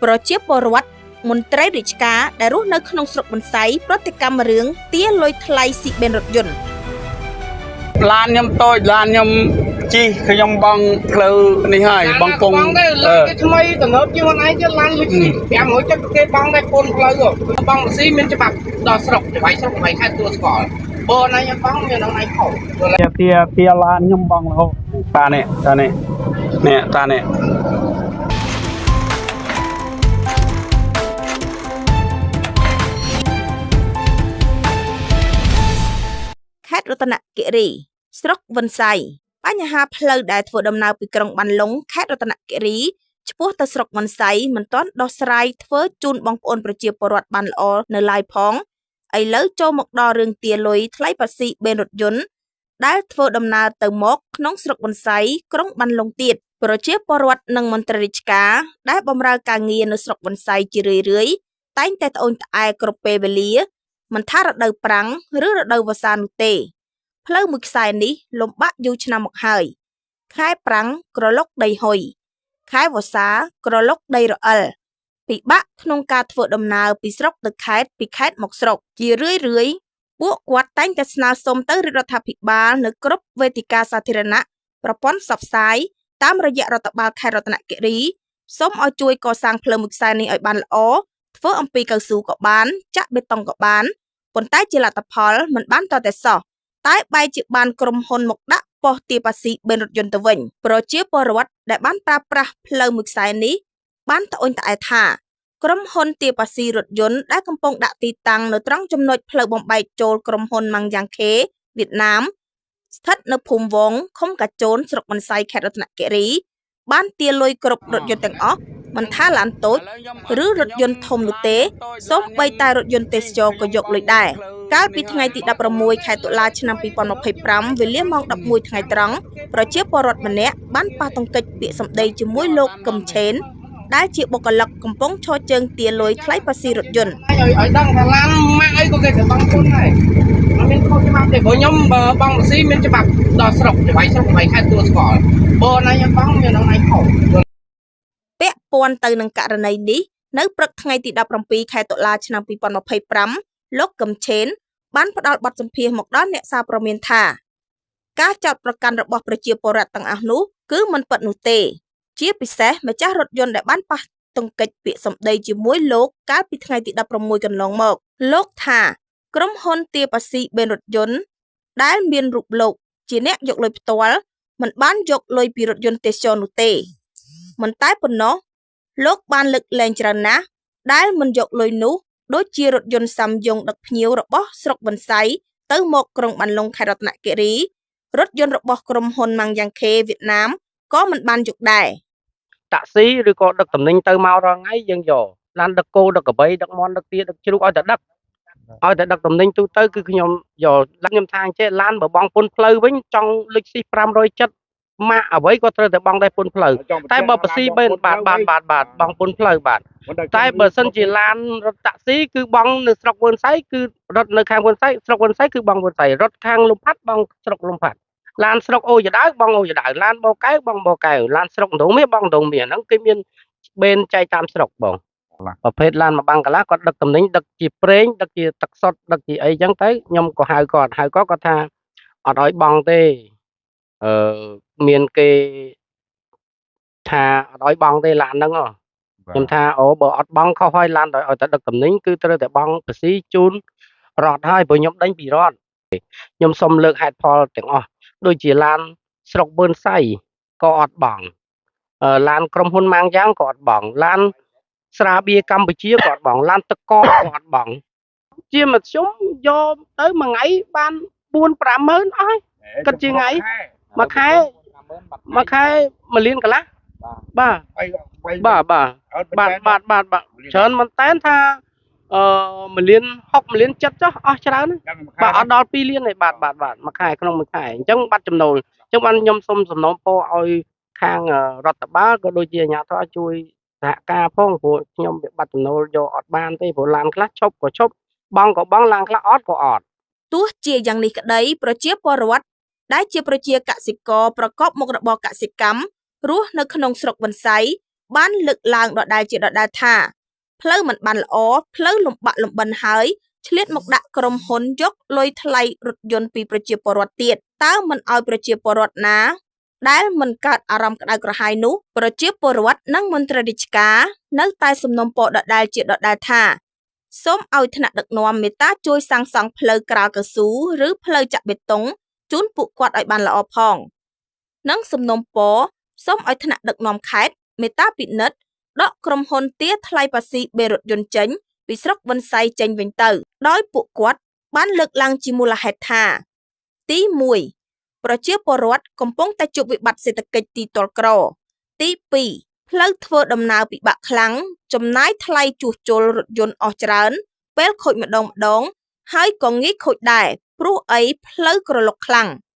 ប្រជាពលរដ្ឋមន្ត្រីរាជការដែលរស់នៅក្នុងស្រុកបន្សៃប្រតិកម្មរឿងទារលុយថ្លៃស៊ីបេនរថយន្ត ឡានខ្ញុំតូចឡានខ្ញុំជិះខ្ញុំបងផ្លូវនេះហើយបងពង ទេឡានគេថ្មីទំនើបជាងខ្លួនឯងទៀតឡានលុយ500ចិត្តគេបងដែរពន្ធផ្លូវបងរស៊ីមានច្បាប់ដល់ស្រុកច្បាយស្រុកច្បាយខេត្តទួលស្គាល់បើណៃបងមានណៃខុស ទាទាឡានខ្ញុំបងរហូតតានេះតានេះនេះតានេះ ខេត្តរតនគិរីស្រុកវិនសៃបញ្ហាផ្លូវដែលធ្វើដំណើរពីក្រុងបានលុងខេត្តរតនគិរីឆ្ពោះទៅស្រុកវិនសៃមិនទាន់ដោះស្រាយធ្វើជូនបងប្អូនប្រជាពលរដ្ឋបានល្អនៅឡើយផងឥឡូវចូលមកដល់រឿងទារលុយថ្លៃប៉ាស៊ីបេនរថយន្តដែលធ្វើដំណើរទៅមកក្នុងស្រុកវិនសៃក្រុងបានលុងទៀតប្រជាពលរដ្ឋនិងមន្ត្រីរាជការដែលបម្រើការងារនៅស្រុកវិនសៃជារឿយៗតែងតែត្អូញត្អែគ្រប់ពេលវេលាមិនថារដូវប្រាំងឬរដូវវស្សានោះទេផ្លូវមួយខ្សែនេះលំបាកយូរឆ្នាំមកហើយខែប្រាំងក្រឡុកដីហុយខែវស្សាក្រឡុកដីរអិលពិបាកក្នុងការធ្វើដំណើរពីស្រុកទៅខេត្តពីខេត្តមកស្រុកជារឿយៗពួកគាត់តែងតែស្នើសុំទៅរាជរដ្ឋាភិបាលនៅគ្រប់វេទិកាសាធារណៈប្រព័ន្ធផ្សព្វផ្សាយតាមរយៈរដ្ឋបាលខេត្តរតនគិរីសូមឲ្យជួយកសាងផ្លូវមួយខ្សែនេះឲ្យបានល្អធ្វើអំពីកៅស៊ូក៏បានចាក់បេតុងក៏បានប៉ុន្តែជាលទ្ធផលមិនបានតតែសោះតែបែរជាបានក្រុមហ៊ុនមកដាក់ប៉ុស្តិ៍ទារភាษีបេនរថយន្តទៅវិញប្រជាពលរដ្ឋដែលបានប្រើប្រាស់ផ្លូវមួយខ្សែនេះបានត្អូញត្អែថាក្រុមហ៊ុនទារភាษีរថយន្តដែលកំពុងដាក់ទីតាំងនៅត្រង់ចំណុចផ្លូវបំបែកចូលក្រុមហ៊ុនម៉ាំងយ៉ាងខេវៀតណាមស្ថិតនៅភូមិវងឃុំកាជូនស្រុកបន្សាយខេត្តរតនគិរីបានទារលុយគ្រប់រថយន្តទាំងអស់មិនថាឡានតូចឬរថយន្តធំនោះទេសូម្បីតែរថយន្តទេសចរក៏យកលុយដែរកាលពីថ្ងៃទី16ខែតុលាឆ្នាំ2025វេលាម៉ោង11ថ្ងៃត្រង់ប្រជាពលរដ្ឋម្នាក់បានប៉ះទង្គិចពាក្យសម្ដីជាមួយលោកកឹមឆេនដែលជាបុគ្គលិកកំពុងឈរជើងទារលុយថ្លៃប៉ាស៊ីរថយន្ត ឲ្យដឹងថាឡានម៉ាក់អីក៏គេត្រូវបង់ពន្ធដែរអត់មានខុសច្បាប់ទេព្រោះខ្ញុំបងរស៊ីមានច្បាប់ដល់ស្រុកច្បាយស្រុកច្បាយខេត្តទួលស្គាល់បើណៃបងមានណៃខុស ពាក់ព័ន្ធទៅនឹងករណីនេះនៅព្រឹកថ្ងៃទី17ខែតុលាឆ្នាំ2025លោកកឹមឆេនបានផ្ដល់បទសម្ភាសន៍មកដល់អ្នកសារព័ត៌មានថាការចោទប្រកាន់របស់ប្រជាពលរដ្ឋទាំងអស់នោះគឺមិនពិតនោះទេជាពិសេសម្ចាស់រថយន្តដែលបានប៉ះទង្គិចពាក្យសម្ដីជាមួយលោកកាលពីថ្ងៃទី16កន្លងមកលោកថាក្រុមហ៊ុនទារភាษีបេនរថយន្តដែលមានរូបលោកជាអ្នកយកលុយផ្ទាល់មិនបានយកលុយពីរថយន្តទេសចរនោះទេមិនតែប៉ុណ្ណោះលោកបានលើកលែងច្រើនណាស់ដែលមិនយកលុយនោះដូចជារថយន្តសាំយ៉ុងដឹកភ្ញៀវរបស់ស្រុកបន្សាយទៅមកក្រុងបានលុងខេត្តរតនគិរីរថយន្តរបស់ក្រុមហ៊ុនម៉ាំងយ៉ាងខេវៀតណាមក៏មិនបានយកដែរ តាក់ស៊ីឬក៏ដឹកតំណែងទៅមករាល់ថ្ងៃយើងយកឡានដឹកគោដឹកក្របីដឹកមាន់ដឹកទាដឹកជ្រូកឲ្យតែដឹកឲ្យតែដឹកតំណែងទូទៅគឺខ្ញុំយកខ្ញុំថាអញ្ចេះឡានបើបងពន្ធផ្លូវវិញចង់លុចស៊ី570ម៉ាកអ្វីក៏ត្រូវតែបង់ដែរពន្ធផ្លូវតែបើប៉ាស៊ីបែនបាទបាទបាទបាទបង់ពន្ធផ្លូវបាទតែបើសិនជាឡានរត់តាក់ស៊ីគឺបង់នៅស្រុកវឿនសៃគឺរត់នៅខាងវឿនសៃស្រុកវឿនសៃគឺបង់វឿនសៃរត់ខាងលំផាត់បង់ស្រុកលំផាត់ឡានស្រុកអូយដៅបង់អូយដៅឡានបកែវបង់បកែវឡានស្រុកដងមាសបង់ដងមាសហ្នឹងគេមានបេនចែកតាមស្រុកបងប្រភេទឡានមួយបាំងកន្លះគាត់ដឹកតំណែងដឹកជាប្រេងដឹកជាទឹកសុទ្ធដឹកជាអីចឹងទៅខ្ញុំក៏ហៅគាត់ហៅគាត់គាត់ថាអត់ឲ្យបង់ទេមានគេថាអត់ឲ្យបង់ទេឡានហ្នឹងខ្ញុំថាអូបើអត់បង់ខុសហើយឡានឲ្យតែដឹកតំណែងគឺត្រូវតែបង់ភាษีជូនរដ្ឋហើយព្រោះខ្ញុំដេញពីរដ្ឋខ្ញុំសុំលើកហេតុផលទាំងអស់ដូចជាឡានស្រុកបឿនសៃក៏អត់បង់ឡានក្រុមហ៊ុនម៉ាងយ៉ាងក៏អត់បង់ឡានស្រាបៀរកម្ពុជាក៏អត់បង់ឡានទឹកកកក៏អត់បង់ជាមធ្យមយកទៅមួយថ្ងៃបាន4 5ម៉ឺនអស់ហើយគិតជាថ្ងៃមួយខែមួយខែ1លានកន្លះបាទបាទបាទបាទបាទបាទបាទច្រើនមែនតើថា1លាន6 1លាន7ចុះអស់ច្រើនបាទអត់ដល់2លានទេបាទបាទបាទមួយខែក្នុងមួយខែអញ្ចឹងបាត់ចំណូលអញ្ចឹងបានខ្ញុំសូមសំណូមពរឲ្យខាងរដ្ឋបាលក៏ដូចជាអាជ្ញាធរជួយសហការផងព្រោះខ្ញុំវាបាត់ចំណូលយកអត់បានទេព្រោះឡានខ្លះឈប់ក៏ឈប់បង់ក៏បង់ឡានខ្លះអត់ក៏អត់ទោះជាយ៉ាងនេះក្តីប្រជាពលរដ្ឋដែលជាប្រជាកសិករប្រកបមុខរបរកសិកម្មរស់នៅក្នុងស្រុកបន្សាយ បានលើកឡើងដដែលជាដដែលថា ផ្លូវមិនបានល្អ ផ្លូវលំបាកលំបិនហើយ ឆ្លៀតមកដាក់ក្រុមហ៊ុនយកលុយថ្លៃរថយន្តពីប្រជាពលរដ្ឋទៀត តើមិនឲ្យប្រជាពលរដ្ឋណាដែលមិនកើតអារម្មណ៍ក្តៅក្រហាយនោះ ប្រជាពលរដ្ឋនិងមន្ត្រីរាជការនៅតែសំណូមពរដដែលជាដដែលថា សូមឲ្យថ្នាក់ដឹកនាំមេត្តាជួយសាងសង់ផ្លូវក្រាលកៅស៊ូឬផ្លូវចាក់បេតុងជូនពួកគាត់ឲ្យបានល្អផង និងសំណូមពរសូមឲ្យថ្នាក់ដឹកនាំខេត្តមេត្តាពិនិត្យដកក្រុមហ៊ុនទារថ្លៃប៉ាស៊ីបេរថយន្តចេញពីស្រុកវិនសៃចេញវិញទៅ ដោយពួកគាត់បានលើកឡើងជាមូលហេតុថា ទី1 ប្រជាពលរដ្ឋកំពុងតែជួបវិបត្តិសេដ្ឋកិច្ចទីទ័លក្រ ទី2 ផ្លូវធ្វើដំណើរពិបាកខ្លាំង ចំណាយថ្លៃជួសជុលរថយន្តអស់ច្រើន ពេលខូចម្ដងម្ដង ហើយក៏ងាយខូចដែរ ព្រោះអីផ្លូវក្រឡុកខ្លាំង។